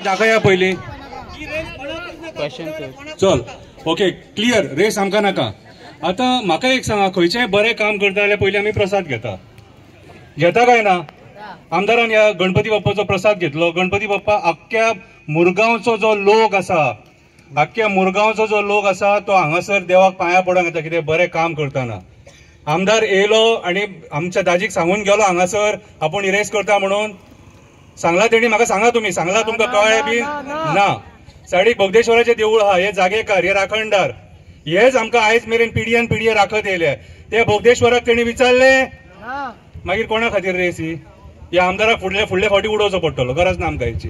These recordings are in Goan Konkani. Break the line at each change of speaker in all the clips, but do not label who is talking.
दाखया पयलीं. चल ओके क्लियर. रेस आमकां नाका. आतां म्हाका एक सांगा, खंयचेंय बरें काम करता जाल्यार पयलीं आमी प्रसाद घेता, घेता काय ना? आमदारान ह्या गणपती बाप्पाचो प्रसाद घेतलो. गणपती बाप्पा आख्ख्या मुरगांवचो जो लोक आसा, आख्ख्या मुरगांवचो जो लोक आसा तो हांगासर देवाक पांयां पडोंक येता कितें बरें काम करतना. आमदार येयलो आनी आमच्या दाजीक सांगून गेलो हांगासर आपूण रेस करता म्हणून. सांगला तेणी म्हाका सांगा, तुमी सांगला तुमकां कळ्ळें बी ना? सायडीक बोगदेश्वराचें देवूळ आहा, हे जागेकार, हे राखणदार, हेच आमकां आयज मेरेन पिढयेन पिढये राखत येयले. ते बोगदेश्वराक तेणी विचारलें, मागीर कोणा खातीर रेस ही? ह्या आमदाराक फुडले फुडले फावटी उडोवचो पडटलो, गरज ना आमकां हेची.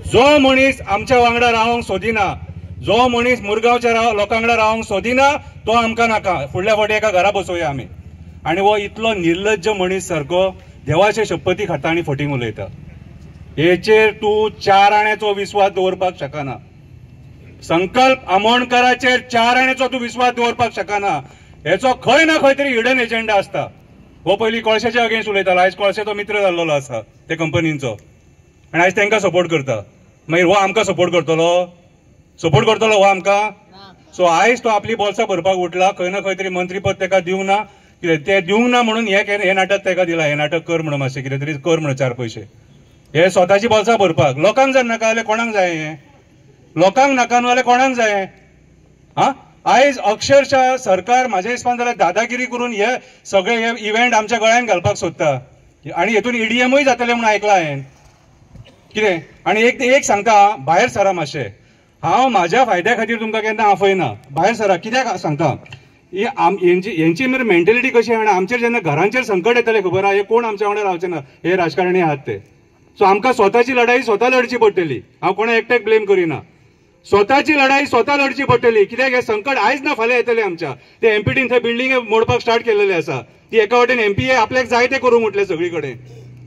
जो मनीस आमच्या वांगडा रावंक सोदिना, जो मनीस मुरगांवच्या लोकां वांगडा रावंक सोदिना तो आमकां नाका. फुडल्या फावटी एका घरा बसोवया आमी. आनी हो इतलो निर्लज्ज मनीस सारको देवाचे शपथी खाता आनी फटींग उलयता. हेचेर तूं 4 आण्याचो विस्वास दवरपाक शकना. संकल्प आमोणकराचेर 4 आण्याचो तूं विस्वास दवरपाक शकना. हेचो खंय ना खंय तरी हिडन एजेंडा आसता. हो पयलीं कोळशाच्या अगेन्स्ट उलयतालो, आयज कोळशेचो मित्र जाल्लो आसा ते कंपनींचो, आनी आयज तांकां सपोर्ट करता. मागीर हो आमकां सपोर्ट करतलो? सपोर्ट करतलो हो आमकां? सो आयज तो आपली बोल्सां भरपाक उठला. खंय ना खंय तरी मंत्रीपद ताका दिवंक ना, कितें तें दिवंक ना म्हणून हें नाटक ताका दिलां. हें नाटक कर म्हणून मातशें कितें तरी कर म्हणून 4 पयशे. हे स्वताची बोल्सां भरपाक. लोकांक जर नाका जाल्यार कोणाक जाय हें? लोकांक नाका न्हू जाल्यार कोणाक जाय? आं, आयज अक्षरशः सरकार म्हाज्या हिसपान जाल्यार दादागिरी करून हे सगळे हे इव्हेंट आमच्या गळ्यान घालपाक सोदता. आनी हेतून ईडीएमूय जातलें म्हणून आयकलां हांवें कितें. आनी एक सांगता, भायर सरा मातशें, हांव म्हाज्या फायद्या खातीर तुमकां केन्ना आफयना. भायर सरा कित्याक सांगता, हेंची मरे मेंटेलिटी कशी आनी आमचेर जेन्ना घरांचेर संकट येतलें खबर आहा, हे कोण आमच्या वांगडा रावचे ना, हे राजकारणी आहात ते. सो आमकां स्वताची लढाई स्वता लढची पडटली. हांव कोणा एकट्याक ब्लेम करिना. स्वताची लढाई स्वता लढची पडटली. कित्याक हे संकट आयज ना फाल्यां येतलें आमच्या. ते एमपीटीन थंय बिल्डिंग मोडपाक स्टार्ट केलेले आसा. ती एका वटेन एमपीए आपल्याक जाय ते करूंक म्हटलें. सगळी कडेन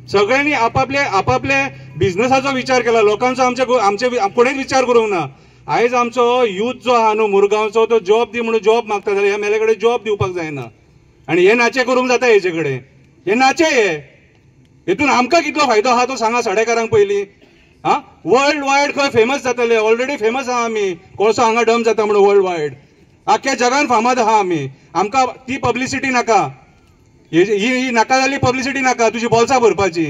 सगळ्यांनी आपापले आपापले बिझनसाचो विचार केला, लोकांचो आमचे आमचे कोणेच विचार करूंक ना. आयज आमचो यूथ जो आहा न्हू मुरगांवचो, तो जॉब दी म्हणून जॉब मागता जाल्यार ह्या मेले कडेन जॉब दिवपाक जायना. आनी हे नाचे करूंक जाता हेचे कडेन, हे नाचे हे हेतून आमकां कितलो फायदो आहा तो सांगा सडेकारांक पयलीं. आं, वर्ल्ड वायड खंय फेमस जातले, ऑलरेडी फेमस आहा आमी. कोळसो हांगा डंप जाता म्हणून वर्ल्ड वायड आख्ख्या जगान फामाद आहा आमी. आमकां ती पब्लिसिटी नाका, ही नाका जाल्ली पब्लिसिटी नाका, तुजी बोल्सां भरपाची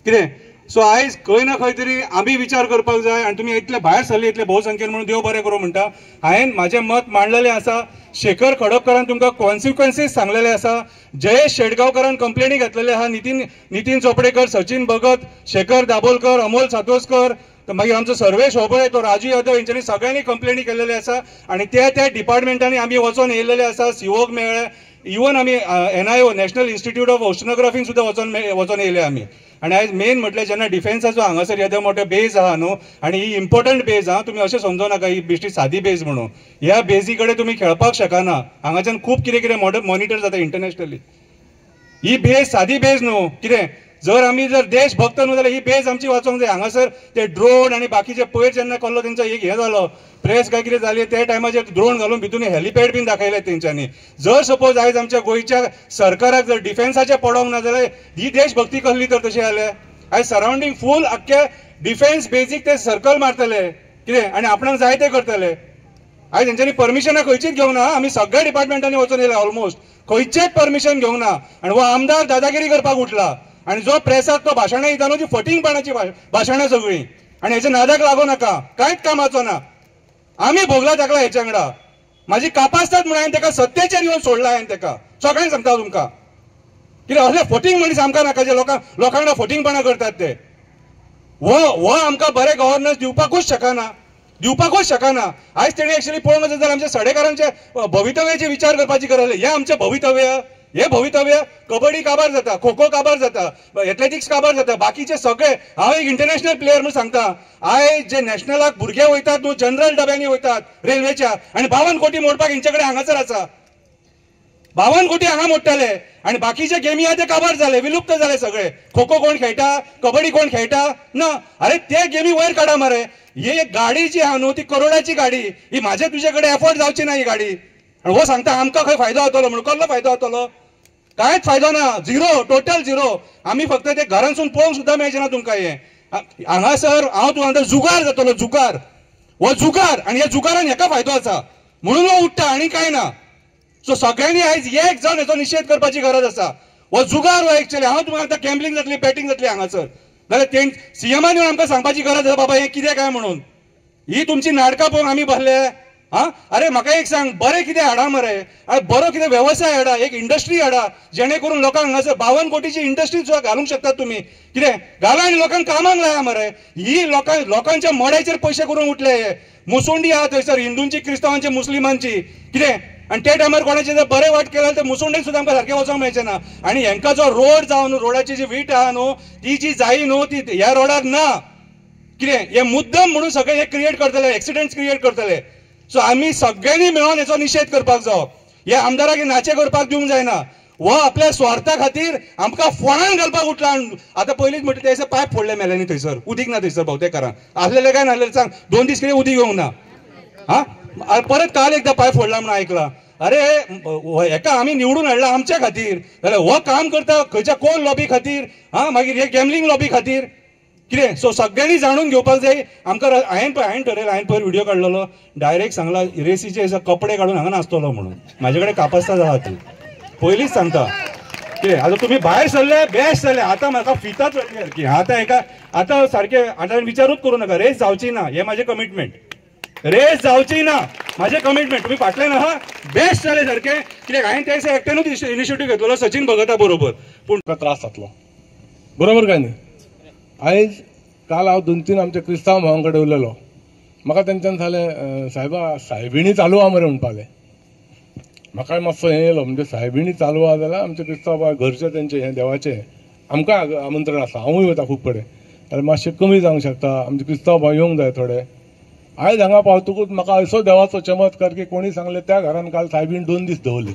कितें. सो आयज खंय ना खंय तरी आमी विचार करपाक जाय. आनी तुमी इतले भायर सरले इतले भोवसंख्येन म्हणून देव बरें करूं म्हणटा. हांवें म्हाजें मत मांडलेलें आसा. शेखर खडपकरान तुमकां कॉन्सिक्वन्सीस सांगलेले आसा. जयेश शेटगांवकरान कंप्लेनी घातलेले आहा. नितीन चोपडेकर, सचिन भगत, शेखर दाबोलकर, अमोल सातोसकर, मागीर आमचो सर्वेश होबळे, तो राजू यादव, हेंच्यांनी सगळ्यांनी कंप्लेनी केलेले आसा. आनी त्या त्या डिपार्टमेंटांनी आमी वचोन येयलेले आसा. सीओक मेळ्ळे, इवन आमी एनआयओ नॅशनल इन्स्टिट्यूट ऑफ ओशनोग्राफीन सुद्दां वचोन येयले आमी. आनी आयज मेन म्हटल्यार जेन्ना डिफेन्साचो हांगासर येदो मोठो बेज आहा न्हू, आनी ही इम्पॉर्टंट बेज आहा, तुमी अशें समजो नाका ही बेश्टी सादी बेज म्हणून. ह्या बेजी कडेन तुमी खेळपाक शकना. हांगाच्यान खूब कितें कितें मॉनिटर जाता इंटरनॅशनली. ही बेज सादी बेज न्हू. कितें जर आमी जर देशभक्त न्हू जाल्यार ही बेज आमची वाचोंक जाय. हांगासर ते ड्रोन आनी बाकीचे पयर जेन्ना कल्लो तेंचो एक हें जालो प्रेस काय कितें जाली त्या टायमाचेर ड्रोन घालून भितून हेलिपॅड बीन दाखयले तेंच्यांनी. जर सपोज आयज आमच्या गोंयच्या सरकाराक जर डिफेन्साचें पडोंक ना जाल्यार ही देशभक्ती कसली तर तशी जाल्यार? आयज सरावंडींग फूल आख्खे डिफेन्स बेजीक ते सर्कल मारतले कितें आनी आपणाक जाय ते करतले. आयज तेंच्यांनी परमिशनां खंयचीच घेवंक ना. आमी सगळ्या डिपार्टमेंटांनी वचून येयले ऑलमोस्ट, खंयचेच परमिशन घेवंक ना. आनी हो आमदार दादागिरी करपाक उठला. आनी जो प्रेसाक तो भाशणां दिता न्हू ती फटींगपणाची भाशणां सगळीं. आनी हेच्या नादाक लागू नाका, कांयच कामाचो ना. आमी भोगला ताका हेच्या वांगडा. म्हाजी कापासतात म्हणून हांवें ताका सत्तेचेर येवन सोडला. हांवें ताका सगळ्यांक सांगता तुमकां कितें असले फटींग मनीस आमकां नाका जे लोकां वांगडा फटींगपणां करतात ते. हो आमकां बरें गव्हर्नन्स दिवपाकूच शकना, दिवपाकूच शकना. आयज तेणी एक्चुअली पळोवंक वचत जाल्यार आमच्या सडेकारांच्या भवितव्याचे विचार करपाची गरज. हें आमचें भवितव्य, हे भवितव्य कबड्डी काबार जाता, खो खो काबार जाता, एथलेटिक्स काबार जाता, बाकीचे सगळे. हांव एक इंटरनॅशनल प्लेयर म्हणून सांगता, आयज जे नॅशनलाक भुरगे वयतात न्हू जनरल डब्यांनी वयतात रेल्वेच्या, आनी 52 कोटी मोडपाक हेंचे कडेन हांगासर आसा. 52 कोटी हांगा मोडटले आनी बाकीचे गेमी आहा ते काबार जाले, विलुप्त जाले सगळे. खो खो कोण खेळटा, कबड्डी कोण खेळटा ना. अरे ते गेमी वयर काडा मरे. ही एक गाडी जी आहा न्हू ती करोडाची गाडी, ही म्हाजे तुजे कडेन एफोर्ड जावची ना ही गाडी. आनी हो सांगता आमकां खंय फायदो जातलो म्हणून. कसलो फायदो जातलो? कांयच फायदो ना, झिरो, टोटल झिरो. आमी फक्त ते घरांसून पळोवंक सुद्दां मेळचें ना तुमकां. हें
हांगासर हांव तुका सांगता जुगार जातलो, जुगार हो जुगार, आनी ह्या जुगारान हेका फायदो आसा म्हणून हो उठ्ठा आनी कांय ना. सो सगळ्यांनी आयज एक जावन हेचो निशेध करपाची गरज आसा. हो जुगार हो एक्चुअली हांव तुमकां सांगता गॅम्बलिंग जातली, बॅटिंग जातली हांगासर. जाल्यार सीएमान येवन आमकां सांगपाची गरज आसा बाबा हें कितें काय म्हणून. ही तुमची नाटकां पळोवन आमी बसले. हा अरे म्हाका एक सांग, बरें कितें हाडा मरे, बरो कितें वेवसाय हाडा, एक इंडस्ट्री हाडा जेणे करून लोकांक हांगासर 52 कोटीची इंडस्ट्री सुद्दां घालूंक शकतात तुमी. कितें घाला आनी लोकांक कामाक लाया मरे. ही लोकांच्या मड्याचेर पयशे करून उठले हे मुसुंडी आहा थंयसर, हिंदूंची, क्रिस्तांवांची, मुस्लिमांची कितें. आनी त्या टायमार कोणाचें जर बरें वायट केलें तर मुसुंडेक सुद्दां आमकां सारकें वचोंक मेळचें ना. आनी हेंकां जो रोड जावन न्हू, रोडाची जी वीट आहा न्हू ती जी जायी न्हू ती ह्या रोडाक ना. कितें हे मुद्दम म्हणून सगळे हे क्रिएट करतले, एक्सिडंट्स क्रिएट करतले. सो आमी सगळ्यांनी मेळोन हेचो निशेध करपाक जावो. ह्या आमदाराक नाचे करपाक दिवंक जायना. हो आपल्या स्वार्था खातीर आमकां फोणान घालपाक उठला. आतां पयलींच म्हटलें थंयसर पायप फोडले मेल्यांनी, थंयसर उदीक ना, थंयसर भोवतेकारांक आसलेले काय नासलेले सांग, 2 दीस कितें उदीक येवंक ना. हा परत काल एकदां पायप फोडला म्हणून आयकला. अरे हेका आमी निवडून हाडला आमच्या खातीर, जाल्यार हो काम करता खंयच्या कोण लॉबी खातीर? हा मागीर हे गॅमलिंग लॉबी खातीर कितें. सो सगळ्यांनी जाणून घेवपाक जाय आमकां. हांवें ठरयलें, हांवें पयर व्हिडियो काडलेलो, डायरेक्ट सांगला रेसीचे कपडे काडून हांगा नाचतलो म्हणून. म्हाजे कडेन कापस्ताद आहा ती, पयलींच सांगता कितें. आतां तुमी भायर सरले बेस्ट जाले, आतां म्हाका फिता चडली सारकी. आतां हेका आतां सारकें आतां विचारूच करूं नाका, रेस जावची ना हें म्हाजें कमिटमेंट. रेस जावची ना म्हाजें कमिटमेंट. तुमी फाटल्यान आहा बेस्ट जालें सारकें. कित्याक हांवें त्या दिसा एकट्यानूच इनिशिएटीव घेतलेलो सचिन भगता बरोबर, पूण
त्रास जातलो बरोबर काय न्ही. आयज काल हांव 2-3 आमच्या क्रिस्तांव भावां कडेन उलयलो, म्हाका तेंच्यान सांगलें सायबा सायबिणी चालू आहा मरे म्हणपाले. म्हाकाय मातसो हें येयलो, म्हणजे सायबिणी चालू आहा जाल्यार आमचे क्रिस्तांव भाव घरचे तेंचे हें देवाचें आमकां आमंत्रण आसा, हांवूय वता खूब कडेन, जाल्यार मातशें कमी जावंक शकता, आमचे क्रिस्तांव भाव येवंक जाय थोडे. आयज हांगा पावतकूच म्हाका असो देवाचो चमत्कार की कोणी सांगलें त्या घरान काल सायबीण 2 दीस दवरली.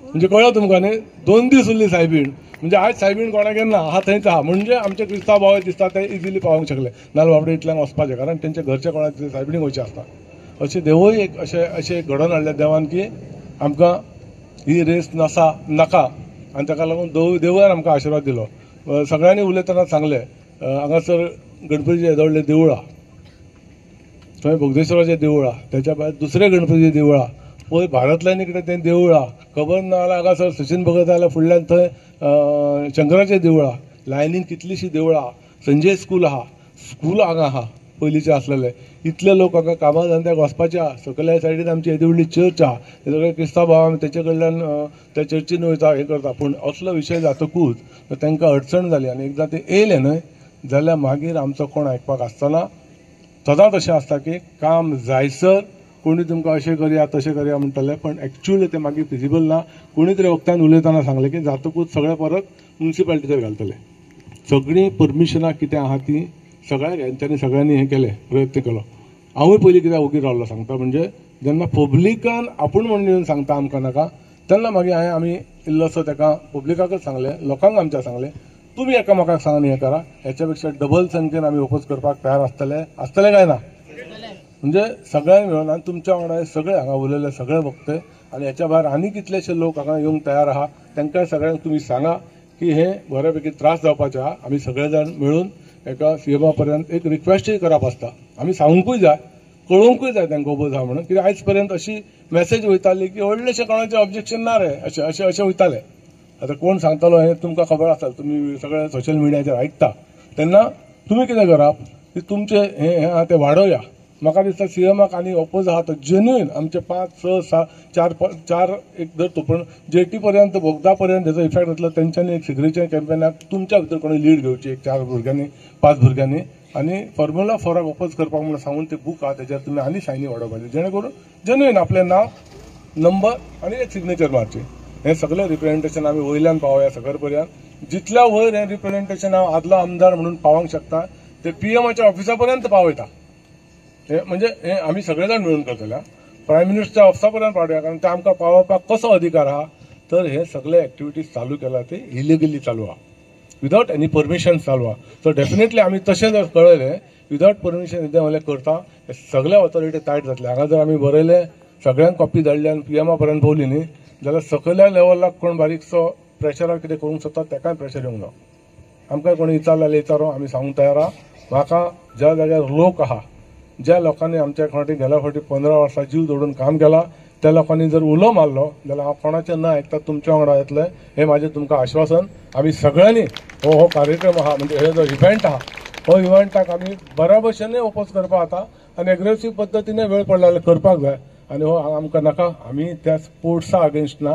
म्हणजे कळ्ळो तुमकां न्ही, 2 दीस उरली सायबीण. म्हणजे आयज सायबीण कोणागेर ना आहा थंयच आहा. म्हणजे आमचे क्रिस्तांव भाव दिसता ते इजिली पावोंक शकले, नाजाल्यार बाबडे इतल्यान वचपाचें, कारण तेंच्या घरचे कोणाक सायबिणीक वयचें आसता. अशें देवूय एक अशें अशें घडोवन हाडलें देवान की आमकां ही रेस नासा नाका, आनी ताका लागून देवून आमकां आशिर्वाद दिलो. सगळ्यांनी उलयतना सांगलें हांगासर गणपतीचें येदें व्हडलें देवूळ आहा, थंय बोगदेश्वराचें देवूळ आहा, तेच्या भायर दुसरें गणपतीचें देवूळ आहा, पयर भारतल्यान इकडे तें देवूळ आहा, खबर ना जाल्यार हांगासर सचिन भगत जाल्यार फुडल्यान थंय शंकराचें देवूळ आहा, लायनीन कितलींशीं देवळां आहा, संजय स्कूल आहा, स्कूल हांगा आहा पयलींचें आसलेलें. इतले लोक हांगा कामां धंद्याक वचपाचे आहा. सकयल्या सायडीन आमची येदी व्हडली चर्च आहा, ते सगळे क्रिस्तांव भाव आमी तेचे कडल्यान त्या चर्चीन वयता हें करता. पूण असलो विशय जातकूच तांकां अडचण जाली, आनी एकदां तें येयलें न्हय जाल्यार मागीर आमचो कोण आयकपाक आसतना. सदांच अशें आसता की काम जायसर कोणी तुमकां अशें करया तशें करया म्हणटलें, पण एक्चुअली तें मागीर फिजिबल ना. कोणी तरी वक्तान उलयतना सांगलें की जातकूच सगळें परत मुन्सिपालिटीचेर घालतले, सगळीं परमिशनां कितें आहा तीं सगळ्या हेंच्यांनी सगळ्यांनी हें केलें, प्रयत्न केलो. हांवूय पयलीं कित्याक ओगी रावलो सांगता, म्हणजे जेन्ना पब्लिकान आपूण म्हणून येवन सांगता आमकां नाका, तेन्ना मागीर हांवें आमी इल्लोसो ताका पब्लिकाकच सांगलें, लोकांक आमच्या सांगलें तुमी एकामेकाक सांगून हें करा, हेच्या पेक्षा डबल संख्येन आमी ओपोज करपाक तयार आसतले, आसतले काय ना. म्हणजे सगळ्यांनी मेळून आनी तुमच्या वांगडा सगळे हांगा उलयले सगळे वक्ते, आनी हेच्या भायर आनी कितलेशे लोक हांगा येवंक तयार आहा, तांकां सगळ्यांक तुमी सांगा की हे बऱ्यापैकी त्रास जावपाचे आहा. आमी सगळे जाण मेळून एका सीएमा पर्यंत एक रिक्वेस्टूय करप आसता, आमी सांगूंकूय जाय, कळोवंकूय जाय तांकां ओपोज आहा म्हणून. कित्याक आयज पर्यंत अशी मॅसेज वयताली की व्हडलेशें कोणाचें ऑब्जेक्शन ना रे, अशें अशें अशें वयतालें. आतां कोण सांगतालो हें तुमकां खबर आसता, तुमी सगळे सोशल मिडियाचेर आयकता. तेन्ना तुमी कितें करप की तुमचें हें आहा तें वाडोवया. म्हाका दिसता सीएमाक आनी ओपोज आहा तो जेन्युइन आमचे 5, 6, 7, 4, 4 एक धरतो, पूण जेटी पर्यंत बोगदा पर्यंत हेचो इफेक्ट जातलो. तेंच्यांनी एक सिग्नेचर कॅम्पेनाक तुमच्या भितर कोणी लीड घेवची, एक 4 भुरग्यांनी 5 भुरग्यांनी, आनी फॉर्म्युला 4 ओपोज करपाक म्हणून सांगून ते बूक आहा तेच्यार तुमी आनी सायनी वाडोवपाचे, जेणे करून जेन्युइन आपलें नांव, नंबर आनी एक सिग्नेचर मारचें. हें सगळें रिप्रेझेंटेशन आमी वयल्यान पावया सकयल पर्यंत, जितल्या वयर हें रिप्रेझेंटेशन हांव आदलो आमदार म्हणून पावोंक शकता ते पीएमाच्या ऑफिसा पर्यंत पावयता. हे म्हणजे हे आमी सगळे जाण मेळून करतले, प्रायम मिनिस्टरच्या ऑफिसा पर्यंत पावया, कारण ते आमकां पावोवपाक कसो अधिकार आहा. तर हे सगळे एक्टिविटीज चालू केला ते इलिगली चालू आहा, विदाउट एनी परमिशन चालू आहा. सो डेफिनेटली आमी तशें जर कळयलें विदाउट परमिशन येदें व्हडलें करता, हे सगळे ऑथॉरिटी तायट जातले. हांगा जर आमी बरयलें सगळ्यांक कॉपी धाडली आनी पीएमा पर्यंत पावली न्ही जाल्यार सकयल्या लेवलाक कोण बारीकसो प्रेशराक कितें करूंक शकता, तेकाय प्रेशर येवंक ना. आमकां कोणी विचारलें जाल्यार विचारो, आमी सांगूंक तयार आहा. म्हाका ज्या जाग्यार लोक आहा, ज्या लोकांनी आमच्या फावटी गेल्या फावटी 15 वर्सां जीव जोडून काम केला, त्या लोकांनी जर उलो मारलो जाल्यार हांव कोणाचें न आयकता तुमच्या वांगडा येतलें, हें म्हाजें तुमकां आश्वासन. आमी सगळ्यांनी हो कार्यक्रम आहा, म्हणजे हे जो इव्हेंट आहा, हो इव्हेंटाक आमी बऱ्या भशेनय ओपोज करपाक जाता आनी एग्रेसीव पद्दतीन वेळ पडला जाल्यार करपाक जाय. आनी हो आमकां नाका, आमी त्या स्पोर्ट्सा अगेन्स्ट ना,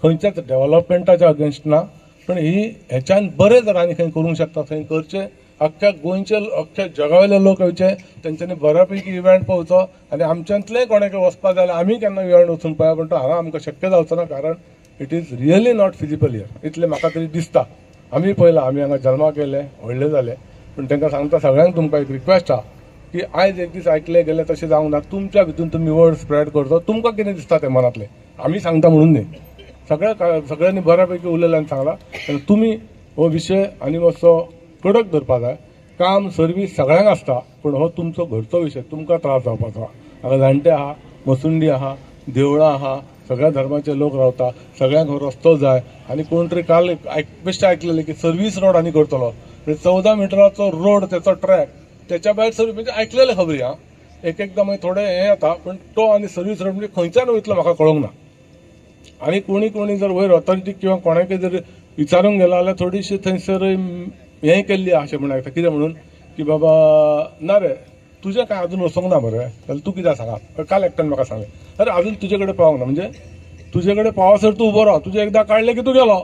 खंयच्याच डेव्हलपमेंटाच्या अगेन्स्ट ना, पण ही हेच्यान बरें जर आनी खंय करूंक शकता थंय करचें. अख्ख्या गोंयचे, अख्ख्या जगावयले लोक येवचे, तेंच्यांनी बऱ्या पैकी इव्हेंट पळोवचो आनी आमच्यांतलें कोणाक वचपा जाल्यार आमी केन्ना इव्हेंट वचून पळया, पण तो हांगा आमकां शक्य जावचो ना, कारण it is really not feasible here, इतलें म्हाका तरी दिसता. आमी पळयलां, आमी हांगा जल्माक येयले, व्हडले जाले, पूण तांकां सांगता सगळ्यांक तुमकां एक रिक्वेस्ट आहा की आयज एक दीस आयकले गेले तशें जावंक ना, तुमच्या भितून तुमी वर्ड स्प्रेड करचो, तुमकां कितें दिसता तें मनांतलें, आमी सांगता म्हणून न्ही, सगळ्यांनी बऱ्या पैकी उलयल्यान सांगलां. तुमी हो विशय आनी मातसो कडक धरपा जाय. काम सर्वीस सगळ्यांक आसता, पूण हो तुमचो घरचो विशय, तुमकां त्रास जावपाचो. हांगा जाणटे आहा, मसुंडी आहा, देवळां आहा, सगळ्या धर्माचे लोक रावता, सगळ्यांक हो रस्तो जाय. आनी कोण तरी काल बेश्टें आयकलेलें की सर्वीस रोड आनी करतलो, 14 मिटराचो रोड, तेचो ट्रॅक, तेच्या भायर सर्वीस, म्हणजे आयकलेलें खबरी आं, एक एकदां मागीर थोडें हें जाता, पूण तो आनी सर्वीस रोड म्हणजे खंयच्यान वयतलो म्हाका कळोंक ना. आनी कोणी कोणी जर वयर ऑथॉरिटी किंवा कोणाकय जर विचारूंक गेलो जाल्यार थोडीशी थंयसर हें केल्ली आहा अशें म्हण आयकता, कितें म्हणून की बाबा ना रे तुजें कांय अजून वचोंक ना मरे, जाल्यार तूं कित्याक सांगा. काल एकट्यान म्हाका सांगलें, अरे अजून तुजे कडेन पावोंक ना, म्हणजे तुजे कडेन पावसर तूं उबो राव, तुजें एकदां काडलें की तूं गेलो,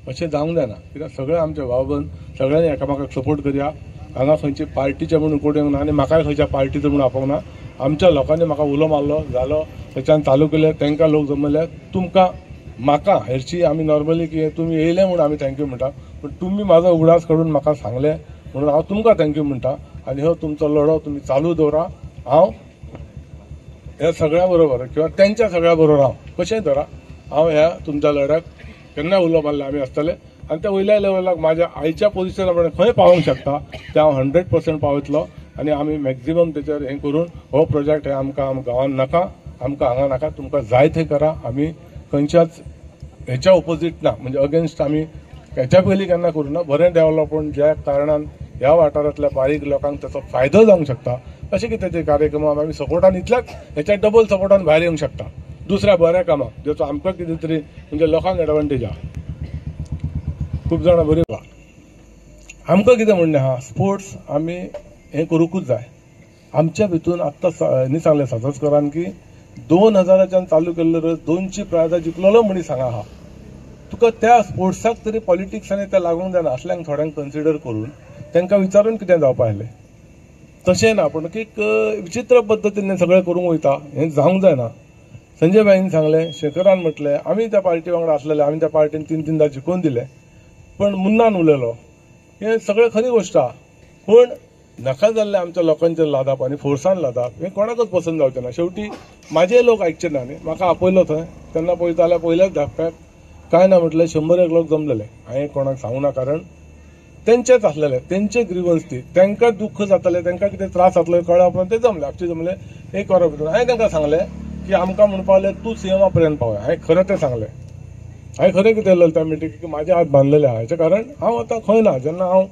अशें जावंक जायना. कित्याक सगळे आमचे भाव बंद सगळ्यांनी एकामेकाक सपोर्ट करया. हांगा खंयचे पार्टीचे म्हणून कोण येवंक ना आनी म्हाकाय खंयच्या पार्टीचो म्हणून आपोवंक ना. आमच्या लोकांनी म्हाका उलो मारलो, जालो, थंयच्यान चालू केलें, तांकां लोक जमले. तुमकां म्हाका हरशी आमी नॉर्मली की तुमी येयले म्हणून आमी thank you म्हणटा, पूण तुमी म्हाजो उगडास काडून म्हाका सांगलें म्हणून हांव तुमकां thank you म्हणटा. आनी हो तुमचो लढो तुमी चालू दवरा. हांव ह्या सगळ्या बरोबर किंवा तेंच्या सगळ्या बरोबर हांव कशेंय धरा, हांव ह्या तुमच्या लढ्याक केन्ना उलो मारले आमी आसतले. आनी त्या वयल्या लेवलाक म्हाज्या आयच्या पोजिशना प्रमाणे खंय पावोंक शकता तें हांव 100% पावयतलो. आनी आमी मॅक्झिमम तेचेर हें करून हो प्रोजेक्ट हे आमकां गांवान नाका, आमकां हांगा नाका, तुमकां जाय थंय करा. आमी खंयच्याच हेच्या ओपोजीट ना, म्हणजे अगेन्स्ट आमी हेच्या पयलीं केन्ना करूं ना. बरें डेव्हलपमेंट ज्या कारणान ह्या वाठारांतल्या बारीक लोकांक ताचो फायदो जावंक शकता अशें कितें ते कार्यक्रम आमी सपोर्टान इतल्याच हेच्या डबल सपोर्टान भायर येवंक शकता दुसऱ्या बऱ्या कामाक, जेचो आमकां कितें तरी म्हणजे लोकांक एडवांटेज आहा. खूब जाणां बरी आमकां कितें म्हणणें आहा, स्पोर्ट्स आमी हें करूंकूच जाय. आमच्या भितून आत्तां न्ही सांगलें सातोस्करान की 2000च्यान चालू केल्लो रस 200 प्रायजां जिखलेलो मनीस हांगा आहा. तुका त्या स्पोर्ट्साक तरी पॉलिटिक्सांनी तें लागूंक जायना, असल्यांक थोड्यांक कन्सिडर करून तांकां विचारून कितें जावपा आसलें. तशें ना, पूण एक विचित्र पद्दतीन सगळें करूंक वयता, हें जावंक जायना. संजय भाईन सांगलें, शेखरान म्हटलें, आमी त्या पार्टी वांगडा आसलेले, आमी त्या पार्टीन 3 3 जिखोवन दिले, पण मुन्नान उलयलो, हें सगळें खरी गोश्ट आहा. पूण नाका जाल्लें आमच्या लोकांचेर लादप आनी फोर्सान लादप हें कोणाकच पसंत जावचें ना. शेवटी म्हाजे लोक आयकचे ना न्ही, म्हाका आपयलो थंय, तेन्ना पळयता जाल्यार पयल्याच धापक्याक कांय ना म्हटलें 100 लोक जमलेले. हांवें कोणाक सांगूं ना, कारण तेंचेच आसलेले, तेंचे ग्रिवन्स ती, तांकां दुख्ख जातालें, तांकां कितें त्रास जातलो कळ्ळ्या उपरांत ते जमले, आपचे जमले एक वरा भितर. हांवें तांकां सांगलें की आमकां म्हणपाक लागले तूं सीएमा पर्यंत पावय. हांवें खरें तें सांगलें, हांवें खरें कितें उलयलें त्या मिटिंगेक की म्हाजे हात बांदलेले आहा, हेचें कारण हांव आतां खंय ना. जेन्ना हांव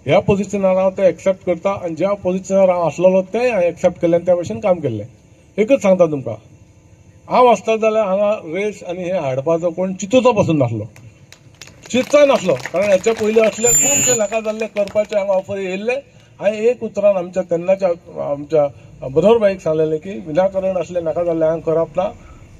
ह्या पोजिशनार हांव तें एक्सेप्ट करता आनी ज्या पोजिशनार हांव आसलेलो तेंय हांवें एक्सेप्ट केलें आनी त्या भशेन काम केल्लें. एकच सांगता तुमकां, हांव आसता जाल्यार हांगा रेस आनी हें हाडपाचो कोण चिंतूचो पसून नासलो, चिंतचोय नासलो, कारण हेच्या पयलीं असले खुबशे नाका जाल्ले करपाचे हांगा ऑफर येयल्ले. हांवें एक उतरान आमच्या तेन्नाच्या आमच्या मनोहर भाईक सांगलेलें की विनाकारण असले नाका जाल्ले हांगा करप ना.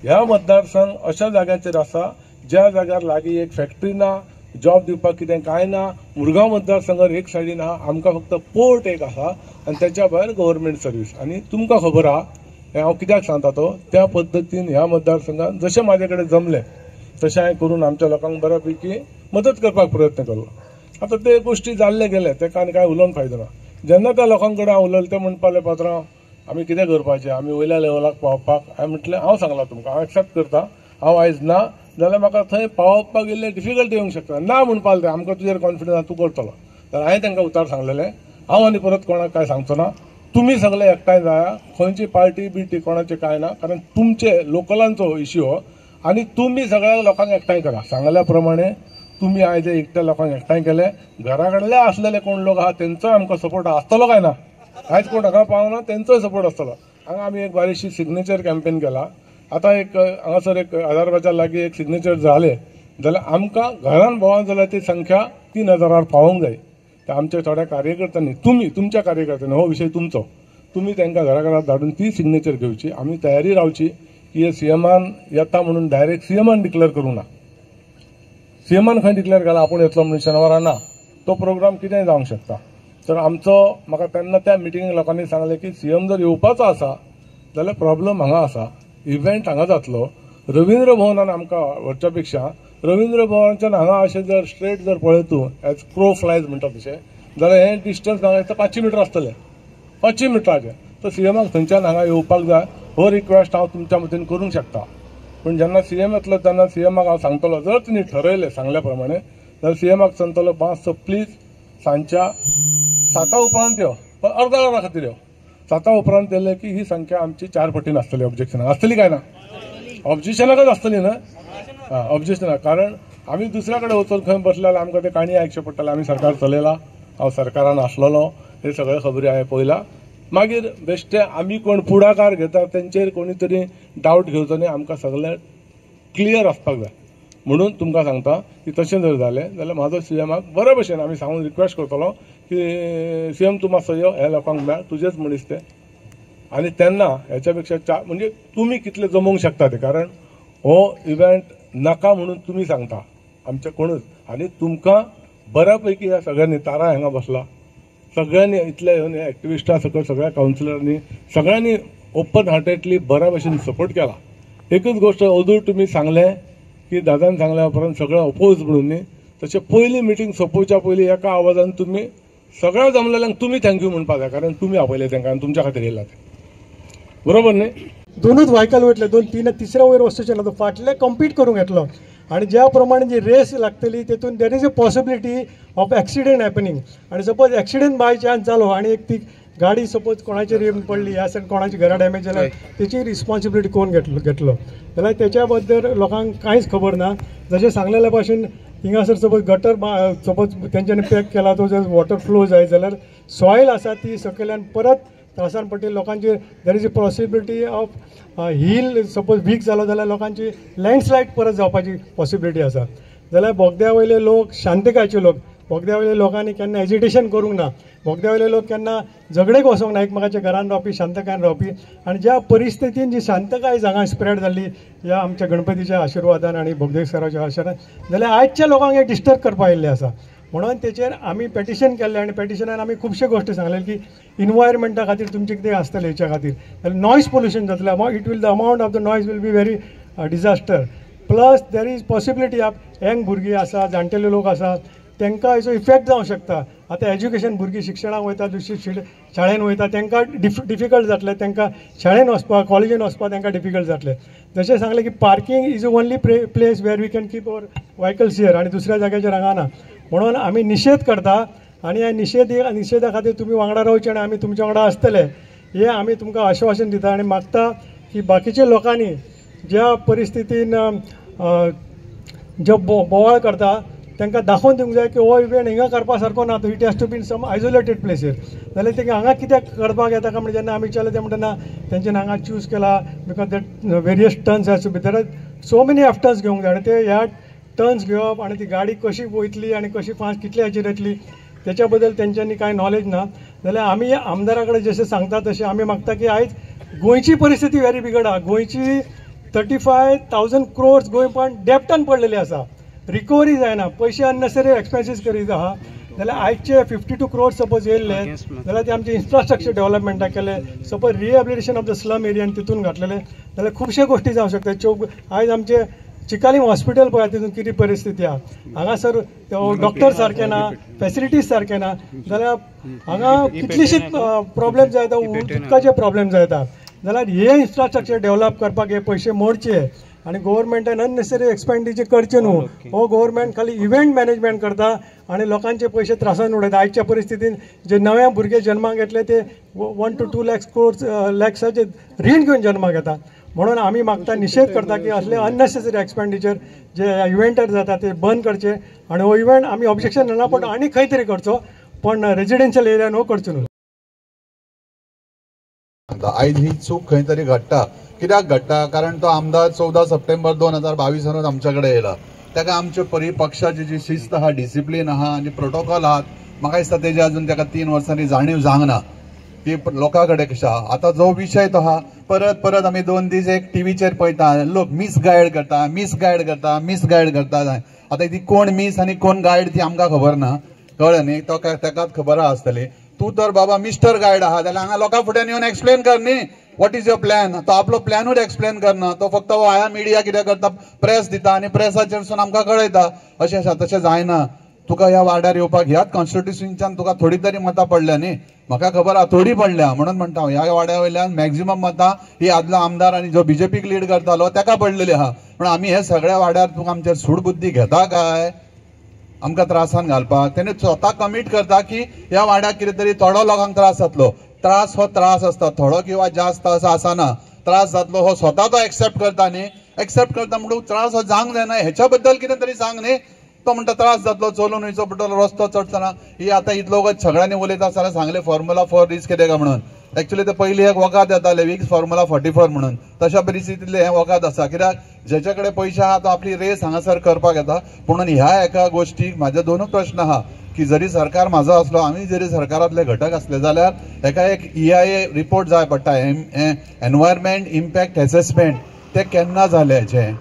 ह्या मतदारसंघ अशा जाग्याचेर आसा ज्या जाग्यार लागीं एक फॅक्टरी ना, जॉब दिवपाक कितें कांय ना. मुरगांव मतदारसंघार एक सायडीन आहा, आमकां फक्त पोर्ट एक आसा आनी तेच्या भायर गव्हर्मेंट सर्वीस. आनी तुमकां खबर आहा हें हांव कित्याक सांगता तो, त्या पद्दतीन ह्या मतदारसंघात जशें म्हाजे कडेन जमलें तशें हांवें करून आमच्या लोकांक बऱ्या पैकी मदत करपाक प्रयत्न केलो. आतां ते गोश्टी जाल्ले गेले, तेका आनी कांय उलोवन फायदो ना. जेन्ना त्या लोकां कडेन हांव उलयलें ते म्हणपाक लागले, पात्रांव आमी कितें करपाचें, आमी वयल्या लेवलाक पावपाक. हांवें म्हटलें हांव सांगलां तुमकां, हांव एक्सेप्ट करता, हांव आयज ना जाल्यार म्हाका थंय पावोवपाक इल्लें डिफिकल्टी येवंक शकता. ना म्हणपाक लागलें आमकां तुजेर कॉन्फिडन्स आसा, तूं करतलो. तर हांवें तांकां उतार सांगलेलें, हांव आनी परत कोणाक कांय सांगचो ना, तुमी सगळे एकठांय जाया, खंयची पार्टी बिर्टी कोणाचें कांय ना, कारण तुमचे लोकलांचो इश्यू हो आनी तुमी सगळ्या लोकांक एकठांय करा. सांगल्या प्रमाणे तुमी आयज एकट्या लोकांक एकठांय केले, घरा कडले आसलेले कोण लोक आहा तेंचोय आमकां सपोर्ट आसतलो काय ना, आयज कोण हांगा पावना तेंचोय सपोर्ट आसतलो. हांगा आमी एक बारीकशी सिग्नेचर कॅम्पेन केला. आतां एक हांगासर एक 1000 लागीं एक सिग्नेचर जाले जाल्यार आमकां घरान भोंवन जाल्यार ती संख्या 3000 पावोवंक जाय. तर आमच्या थोड्या कार्यकर्त्यांनी, तुमी तुमच्या कार्यकर्त्यांनी, हो विशय तुमचो, तुमी तांकां घरा घरात धाडून ती सिग्नेचर घेवची. आमी तयारी रावची की हे सीएमान येता म्हणून डायरेक्ट सीएमान डिक्लेअर करूंक ना. सीएमान खंय डिक्लेअर केला आपूण येतलो म्हणून शेनवारा ना, तो प्रोग्राम कितेंय जावंक शकता. तर आमचो म्हाका तेन्ना त्या मिटिंगेक लोकांनी सांगलें की सीएम जर येवपाचो आसा जाल्यार प्रॉब्लम हांगा आसा, इव्हेंट हांगा जातलो. रवींद्र भवनान आमकां व्हरच्या पेक्षा रवींद्र भवनाच्यान हांगा अशें जर स्ट्रेट जर पळयत तूं एज क्रो फ्लायज म्हणटा तशें जाल्यार हें डिस्टन्स हांगा दिसता 500 मिटर आसतलें, 500 मिटराचें. तर सीएमाक थंयच्यान हांगा येवपाक जाय हो रिक्वेस्ट हांव तुमच्या मतीन करूंक शकता. पूण जेन्ना सीएम येतलो तेन्ना सीएमाक हांव सांगतलो, जर तिणी ठरयलें सांगल्या प्रमाणे जाल्यार सीएमाक सांगतलो मातसो प्लीज सांजच्या 7 उपरांत यो, पण अर्धा वरा खातीर यो. 7 उपरांत येयले की ही संख्या आमची 4 पटीन आसतली. ऑब्जेक्शनाक आसतली काय ना? ऑब्जेक्शनाकच आसतली न्हय? आं, ऑब्जेक्शनाक. कारण आमी दुसऱ्या कडेन वचून खंय बसले जाल्यार आमकां ते काणी आयकचें पडटलें. आमी सरकार चलयला, हांव सरकारान आसलेलो, हे सगळे खबरी हांवें पळयला. मागीर बेश्टे आमी कोण फुडाकार घेता तेंचेर कोणी तरी डावट घेवचो न्ही, आमकां सगळें क्लियर आसपाक जाय. म्हणून तुमकां सांगता की तशें जर जालें जाल्यार म्हाजो सीएमाक बरे भशेन आमी सांगून रिक्वेस्ट करतलो की सीएम तूं मातसो यो, ह्या लोकांक मेळ, तुजेच मनीस ते. आनी तेन्ना हेच्या पेक्षा म्हणजे तुमी कितले जमोवंक शकता ते, कारण हो इव्हेंट नाका म्हणून तुमी सांगता आमचे कोणूच. आनी तुमकां बऱ्या पैकी ह्या सगळ्यांनी तारा हांगा बसला, सगळ्यांनी इतले येवन एक्टिविस्टां सकट सगळ्या कावन्सिलरांनी सगळ्यांनी ओपन हार्टेडली बऱ्या भशेन सपोर्ट केला. एकूच गोश्ट अदूं तुमी सांगलें की दादान सांगल्या उपरांत सगळें अपोज म्हणून न्ही, तशें पयली मिटींग सोंपोवच्या पयलीं एका आवाजान तुमी सगळ्या जमलेल्यांक तुमी thank you म्हणपाक जाय, कारण तुमी आपयले तांकां आनी तुमच्या खातीर येयला ते, बरोबर न्ही?
दोनूच व्हायकल वयतले, 2 3 तिसऱ्या वयर वचचें ना, तो फाटले कंपीट करूंक येतलो. आनी ज्या प्रमाणे जी रेस लागतली तेतून there is a possibility of accident happening. आनी सपोज एक्सिडंट बाय चान्स जालो आनी एक ती गाडी सपोज कोणाचेर येवन पडली आसा, कोणाची घरा डॅमेज जाल्यार तेची रिस्पॉन्सिबिलिटी कोण घेतलो जाल्यार तेच्या बद्दल लोकांक कांयच खबर ना. जशें सांगलेल्या भाशेन थिंगासर सपोज गटर सपोज तेंच्यांनी पॅक केला, तो जर वॉटर फ्लो जायत जाल्यार सॉयल आसा ती सकयल्यान परत त्रासान पडटली लोकांची. There is a possibility of hill suppose weak जालो जाल्यार लोकांची लँडस्लायड परत जावपाची पॉसिबिलिटी आसा. जाल्यार बोगद्या वयले लोक शांतकायचे लोक, बोगद्या वयले लोकांनी केन्ना एजिटेशन करूंक ना, बोगद्या वयले लोक केन्ना झगडेक वचोंक ना, एकमेकाच्या घरान रावपी, शांतकायेन रावपी. आनी ज्या परिस्थितीन जी शांतकाय हांगा स्प्रेड जाल्ली ह्या आमच्या गणपतीच्या आशिर्वादान आनी बोगदे सराच्या आशिर्वादान, जाल्यार आयच्या लोकांक हे डिस्टर्ब करपाक आयिल्लें आसा. म्हणून तेचेर आमी पेटिशन केल्लें आनी पेटिशनान आमी खुबशे गोश्टी सांगले की इनवायरमेंटा खातीर तुमचें कितें आसतलें हेच्या खातीर, जाल्यार नॉयज पोल्युशन जातलें, it will the amount of the noise will be very disaster. Plus there is possibility of young भुरगीं आसा, जाणटेले लोक आसा, तांकां हेचो इफेक्ट जावंक शकता. आतां एज्युकेशन भुरगीं शिक्षणाक वयता, दुसरी शाळेन वयता, तांकां डिफिकल्ट जातलें, तांकां शाळेन वचपाक, कॉलेजीन वचपाक तांकां डिफिकल्ट जातलें. जशें सांगलें की parking is only place where we can keep our vehicles here, आनी दुसऱ्या जाग्याचेर हांगा ना. म्हणून आमी निशेध करता आनी ह्या निशेधा खातीर तुमी वांगडा रावचे आनी आमी तुमच्या वांगडा आसतले हें आमी तुमकां आश्वासन दिता. आनी मागता की बाकीच्या लोकांनी ज्या परिस्थितीन जो बोवाळ करता तांकां दाखोवन दिवंक जाय की हो इव्हेंट हिंगा करपा सारको ना, तो it has to be in some isolated प्लेसीर. जाल्यार तांकां हांगा कित्याक करपाक येता काय म्हणजे जेन्ना आमी विचारलें ते म्हणटा ना तेंच्यानी हांगा चूज केला because that various turns has to be there, so many of turns घेवंक जाय. आनी ते ह्या टर्न्स घेवप आनी ती गाडी कशी वयतली आनी कशी फास्ट कितल्या हाचेर येतली तेच्या बद्दल तेंच्यांनी कांय नॉलेज ना. जाल्यार आमी आमदारा कडेन जशें सांगता तशें आमी मागता की आयज गोंयची परिस्थिती व्हेरी बिगड आहा. गोंयची 35,000 क्रोर्स गोंय पण डेप्टान पडलेली आसा, रिकवरी जायना, पयशे अननेसरी एक्सपेन्सीस करीत आहा. जाल्यार आयचे 52 क्रोर्स सपोज येयल्ले जाल्यार ते आमचे इन्फ्रास्ट्रक्चर डेव्हलपमेंटाक केले, suppose rehabilitation of the slum एरियान तितून घातलेले जाल्यार खुबशे गोश्टी जावंक शकता. चौक आयज आमचे चिकालीम हॉस्पिटल पळय तितून कितें परिस्थिती आहा, हांगासर डॉक्टर सारके ना, फेसिलिटीज सारके ना, जाल्यार हांगा कितलीशीच प्रॉब्लेम जाता, उदकाचे प्रॉब्लेम जाता. जाल्यार हे इन्फ्रास्ट्रक्चर डेव्हलप करपाक हे पयशे मोडचे आनी गोवोरमेंटान अननेसेसरी एक्सपेंडिचर करचें न्हू. हो गोवोरमेंट खाली इव्हेंट मॅनेजमेंट करता आनी लोकांचे पयशे त्रासान उडयता. आयच्या परिस्थितीन जे नवे भुरगे जन्माक येतले ते 1 to 2 lakhs crores लॅक्साचे रीण घेवन जन्माक येता. म्हणून आमी मागता, निशेध करता की असले अननेसेसरी एक्सपेंडिचर जे इव्हेंटार जाता ते बंद करचे आनी हो इव्हेंट आमी ऑब्जेक्शन ना, पण आनी खंय तरी करचो, पण रेजिडेन्शियल एरियान हो करचो न्हू.
आयज ही चूक खंय तरी घडटा. कित्याक घडटा? कारण तो आमदार 14 सप्टेंबर 2022 आमच्या कडेन येयला. ताका आमचे परी पक्षाची जी शिस्त आहा, डिसिप्लीन आहा आनी प्रोटोकॉल आहात, म्हाका दिसता तेजी अजून ताका 3 वर्सांनी जाणीव जावंक ना की लोकां कडेन कशें आहा. आतां जो विशय तो आहा, परत परत आमी 2 दीस एक टिवीचेर पळयता, लोक मिसगायड करता, मिसगायड करता, मिसगायड करता. आतां ती कोण मिस आनी कोण गायड ती आमकां खबर ना, कळ्ळें न्ही? तो ताकाच खबर आहा आसतली. तूं तर बाबा मिस्टर गायड आहा जाल्यार हांगा लोकां फुड्यान येवन एक्सप्लेन कर न्ही, what is your plan. तो आपलो प्लॅनूच एक्सप्लेन करना, तो फक्त वाया मिडिया कितें करता, प्रेस दिता आनी प्रेसाचेरसून आमकां कळयता. अशें आसा, तशें जायना. तुका ह्या वाड्यार येवपाक ह्याच कॉन्स्टिट्युशनच्यान तुका थोडी तरी मतां पडल्या न्ही, म्हाका खबर आहा थोडी पडल्या, म्हणून म्हणटा हांव ह्या वाड्या वयल्यान मॅक्झिमम मतां ही आदलो आमदार आनी जो बीजेपीक लीड करतालो ताका पडलेली आहा. पूण आमी हे सगळ्या वाड्यार तुका आमचेर सूडबुद्धी घेता काय आमकां त्रासान घालपाक? तेणे स्वता कमीट करता की ह्या वाड्याक कितें तरी थोडो लोकांक त्रास जातलो. त्रास हो त्रास आसता, थोडो किंवा जास्त असो आसना. त्रास जातलो हो स्वता तो एक्सेप्ट करता न्ही, एक्सेप्ट करता म्हणून त्रास हो जावंक जायना हेच्या बद्दल कितें तरी सांग न्ही. तो म्हणटा त्रास जातलो, चलून वयचो पडटलो, रस्तो चडचना. ही आतां इतलो वगत सगळ्यांनी उलयता आसतना सांगलें फॉर्मुला 4 रिस्क कितें काय म्हणून. एक्चुअली ते पयलीं एक वखद येतालें विक्स फॉर्मुला 44 म्हणून, तशा परिस्थितींतलें हें वखद आसा. कित्याक जेच्या कडेन पयशे आहा तो आपली रेस हांगासर करपाक येता. पुणून ह्या एका गोश्टीक म्हाजे दोनूच प्रश्न आहा की जरी सरकार म्हाजो आसलो, आमी जरी सरकारांतले घटक आसले जाल्यार हेका एक EIA report जाय पडटा, एनवायरमेंट इम्पॅक्ट एसेसमेंट, ते केन्ना जालें हेचें,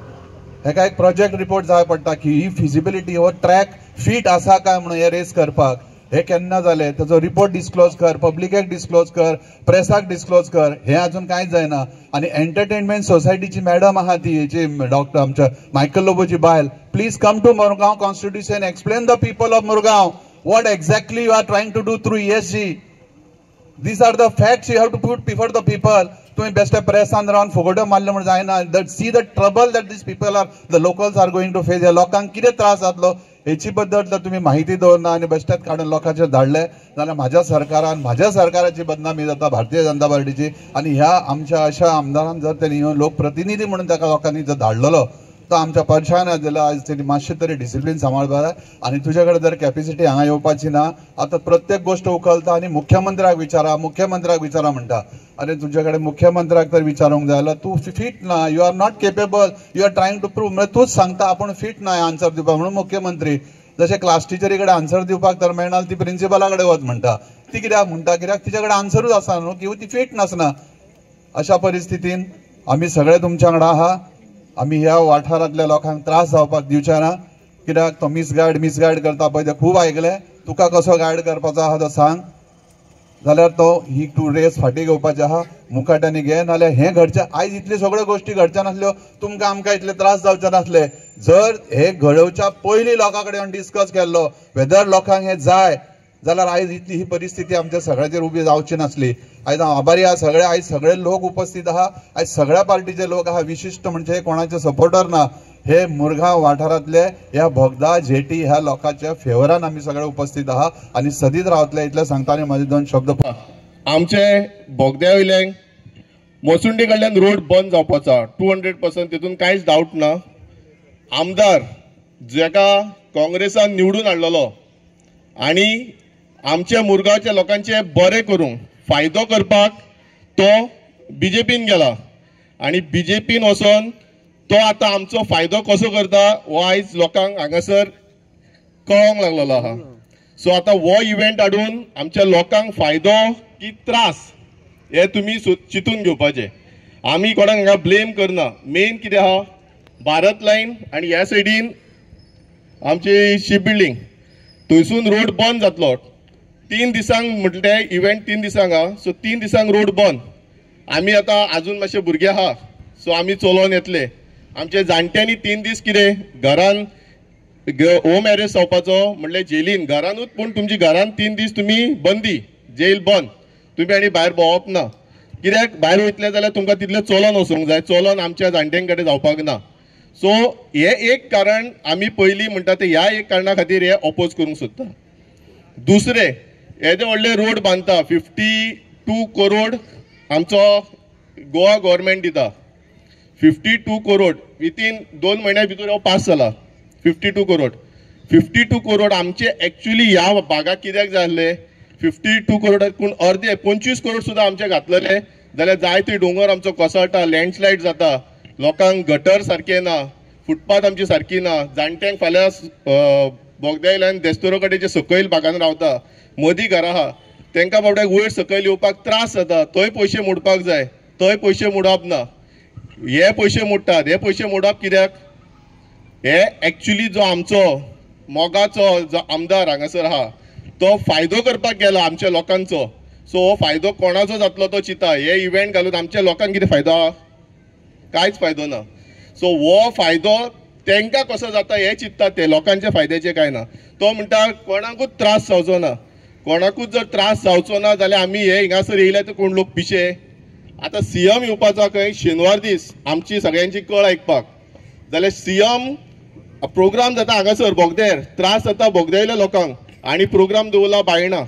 हेका एक प्रोजेक्ट रिपोर्ट जाय पडटा की ही फिजिबिलिटी हो ट्रॅक फीट आसा काय म्हणून हे रेस करपाक, हे केन्ना जालें तेजो रिपोर्ट डिस्क्लोज कर, पब्लिकेक डिस्क्लोज कर, प्रेसाक डिस्क्लोज कर. हें अजून कांयच जायना. आनी एंटरटेनमेंट सोसायटीची मॅडम आहा ती हेची डॉक्टर आमच्या मायकल लोबोची बायल, please come to Murgaon constitution, explain the people of Murgaon what exactly you are trying to do through ESG. These are the facts you have to put before the people. तुम्ही बेस्ट प्रेसान रावन फुगोट्यो मारल्यो म्हूण जायना. That see the trouble that these people are, the locals are going to face. ह्या लोकांक कितें त्रास जातलो हेची बद्दल जर तुमी माहिती दवरना आनी बेश्टेच काडून लोकांचेर धाडले जाल्यार म्हाज्या सरकारान, म्हाज्या सरकाराची बदनामी जाता, भारतीय जनता पार्टीची. आनी ह्या आमच्या अशा आमदारान जर तेणी येवन लोकप्रतिनिधी म्हणून ताका लोकांनी जर धाडलेलो तो आमच्या परशान जाल्यार आज तेणी मातशें तरी डिसिप्लीन सांबाळपाक जाय. आनी तुजे कडेन जर कॅपेसिटी हांगा येवपाची ना, आतां प्रत्येक गोश्ट उखलता आनी मुख्यमंत्र्याक विचारा, मुख्यमंत्र्याक विचारा म्हणटा. आनी तुजे कडेन मुख्यमंत्र्याक तर विचारूंक जाय जाल्यार तूं फीट ना, you are not capable, you are trying to prove. म्हळ्यार तूंच सांगता आपूण फीट ना आन्सर दिवपाक म्हणून मुख्यमंत्री. जशें क्लास टिचरी कडेन आन्सर दिवपाक तर मेळना ती प्रिंसिपला कडेन वच म्हणटा. ती कित्याक म्हणटा? कित्याक तिच्या कडेन आन्सरूच आसा न्हू, किंवा ती फीट नासना. अशा परिस्थितीन आमी सगळे तुमच्या वांगडा आहा. आमी ह्या वाठारांतल्या लोकांक त्रास जावपाक दिवचे ना. कित्याक तो मिसगायड मिसगायड करता पळय तें खूब आयकलें. तुका कसो गायड करपाचो आहा तो सांग, जाल्यार तो ही टू रेस फाटीं घेवपाची आहा, मुखाट्यांनी घे. नाल्यार हें घडचें आयज इतल्यो सगळ्यो गोश्टी घडच्या नासल्यो, तुमकां आमकां इतले त्रास जावचे नासले. जर हे घडोवच्या पयलीं लोकां कडेन डिस्कस केल्लो वेदर लोकांक हें जाय जाल्यार आयज इतली ही परिस्थिती आमच्या सगळ्याचेर उबी जावची नासली. आयज हांव आभारी आहा सगळे, आयज सगळे लोक उपस्थित आहा, आयज सगळ्या पार्टीचे लोक आहा. विशिश्ट म्हणजे कोणाचे सपोर्टर ना, हे मुरगांव वाठारांतले ह्या बोगदा जेटी ह्या लोकांच्या फेवरान आमी सगळे उपस्थित आहा आनी सदीत रावतले इतलें सांगता. आनी म्हाजे 2 शब्द
आमचे बोगद्या वयल्यान मोसुंडी कडल्यान रोड बंद जावपाचो 200% तितून कांयच डावट ना. आमदार जेका काँग्रेसान निवडून हाडलेलो आनी आमच्या मुरगांवच्या लोकांचे बरें करूंक फायदो करपाक तो बीजेपीन गेला आनी बीजेपीन वचोन तो आतां आमचो फायदो कसो करता हो आयज लोकांक हांगासर कळोंक लागलेलो आहा. सो आतां हो इव्हेंट हाडून आमच्या लोकांक फायदो की त्रास हे तुमी चिंतून घेवपाचें. आमी कोणाक हांगा ब्लेम करना. मेन कितें आहा, भारत लायन आनी ह्या सायडीन आमची शीप बिल्डींग थंयसून रोड बंद जातलो 3 दिसांक. म्हटलें इव्हेंट 3 दिसांक आहा, सो 3 दिसांक रोड बंद. आमी आतां आजून मातशे भुरगे आहा, सो आमी चलोवन येतले. आमचे जाणट्यांनी 3 दीस कितें घरान होम अरेस्ट जावपाचो म्हणल्यार जेलीन घरानूच, पूण तुमची घरान 3 दीस तुमी बंदी, जेल बंद, तुमी आनी भायर भोंवप ना. कित्याक भायर वयतले जाल्यार तुमकां तितलें चलोन वचूंक जाय, चलोन आमच्या जाणट्यां कडेन जावपाक ना. सो हे एक कारण आमी पयलीं म्हणटा ते ह्या एक कारणा खातीर हे ऑपोज करूंक सोदता. दुसरें, येदे व्हडले रोड बांदता, 52 करोड आमचो गोवा गव्हर्मेंट दिता, 52 करोड विथीन 2 म्हयन्या भितर हो पास जाला. 52 करोड, 52 करोड आमचे एक्चुली ह्या भागाक कित्याक जाय आसले? 52 करोड पूण अर्दे 25 करोड सुद्दां आमचे घातलेले जाल्यार जायते दोंगर आमचो कोसळटा, लँडस्लायड जाता, लोकांक गटर सारकें ना, फुटपाथ आमची सारकी ना, जाणट्यांक फाल्यां बोगद्या देस्तोरो कडेन जे सकयल भागान रावता, मदीं घरां आहा, तांकां बाबड्याक वयर सकयल येवपाक त्रास जाता, थंय पयशे मोडपाक जाय, थंय पयशे मोडप ना, हे पयशे मोडटात. हे पयशे मोडप कित्याक? हे एक्चुली जो आमचो मोगाचो जो आमदार हांगासर आहा तो फायदो करपाक गेला आमच्या लोकांचो. सो हो फायदो कोणाचो जातलो तो चिंता. हे इव्हेंट घालून आमच्या लोकांक कितें फायदो आहा? कांयच फायदो ना. सो हो फायदो तांकां कसो जाता हें चिंतता ते, लोकांच्या फायद्याचें कांय ना. तो म्हणटा कोणाकूच त्रास जावचो ना, कोणाकूच जर त्रास जावचो ना जाल्यार आमी हे हिंगासर येयले तर कोण लोक पिशे. आतां सीएम येवपाचो खंय शेनवार दीस आमची सगळ्यांची कळ आयकपाक, जाल्यार सीएम प्रोग्राम जाता हांगासर बोगद्यार, त्रास जाता बोगद्यावयल्या लोकांक आनी प्रोग्राम दवरला बायणा,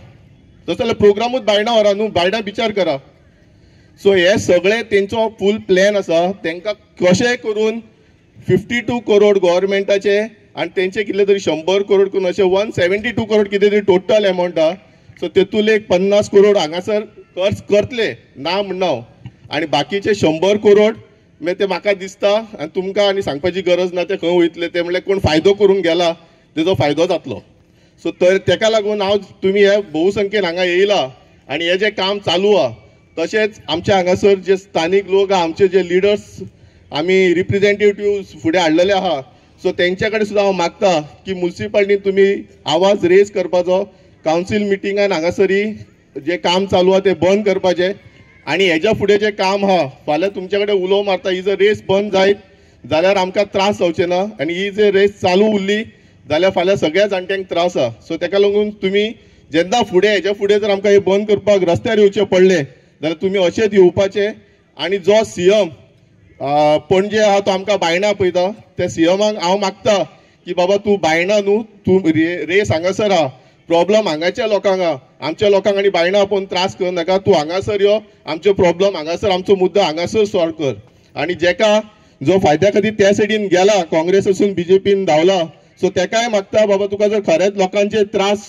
तसो जाल्यार प्रोग्रामूच बायणा व्हरा न्हू, बायणा विचार करा. सो हे सगळे तेंचो फूल प्लॅन आसा, तांकां कशें करून 52 करोड गव्हर्मेंटाचे आनी तेंचे कितले तरी 100 करोड करून अशें 172 करोड कितें तरी टोटल एमावंट आहा. सो तेतूंतले एक 50 करोड हांगासर खर्च करतले ना म्हणना हांव, आनी बाकीचे 100 करोड मागीर ते म्हाका दिसता आनी तुमकां आनी सांगपाची गरज ना ते खंय वयतले ते, म्हणल्यार कोण फायदो करूंक गेला तेजो फायदो जातलो. सो तर तेका लागून हांव तुमी हे बहुसंख्येन हांगा येयला आनी हे जें काम चालू आहा, तशेंच आमच्या हांगासर जे स्थानीक लोक आहा, आमचे जे लिडर्स आमी रिप्रेझेंटेटिव्ह फुडें हाडलेले आहा, सो तेंच्या कडेन सुद्दां हांव मागता की मुन्सिपालिटीन तुमी आवाज रेज करपाचो, कावन्सील मिटिंगान हांगासरी जें काम चालू आहा तें बंद करपाचें आनी हेज्या फुडें जें काम आहा फाल्यां तुमचे कडेन उलोव मारता, ही जर रेस बंद जायत जाल्यार आमकां त्रास जावचे ना आनी ही जर रेस चालू उरली जाल्यार फाल्यां सगळ्या जाणट्यांक त्रास आहा. सो तेका लागून तुमी जेन्ना फुडें हेज्या फुडें जर आमकां हें बंद करपाक रस्त्यार येवचें पडलें जाल्यार तुमी अशेंच येवपाचें. आनी जो सीएम पणजे आहा तो आमकां बायणा पळयता, त्या सीएमाक हांव मागता की बाबा तूं बायणा न्हू, तूं रेस हांगासर आहा, प्रॉब्लम हांगाच्या लोकांक आहा, आमच्या लोकांक आनी बायणा आपोवन त्रास करूं नाका, तूं हांगासर यो, आमचो प्रॉब्लम हांगासर, आमचो मुद्दो हांगासर सॉल्व कर. आनी जेका जो फायद्या खातीर त्या सायडीन गेला, काँग्रेस आसून बीजेपीन धांवला, सो तेकाय मागता बाबा तुका जर खरेंच लोकांचे त्रास,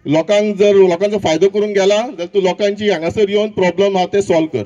लोकांक जर लोकांचो फायदो करूंक गेला जाल्यार तूं लोकांची हांगासर येवन प्रॉब्लम आहा ते सॉल्व कर.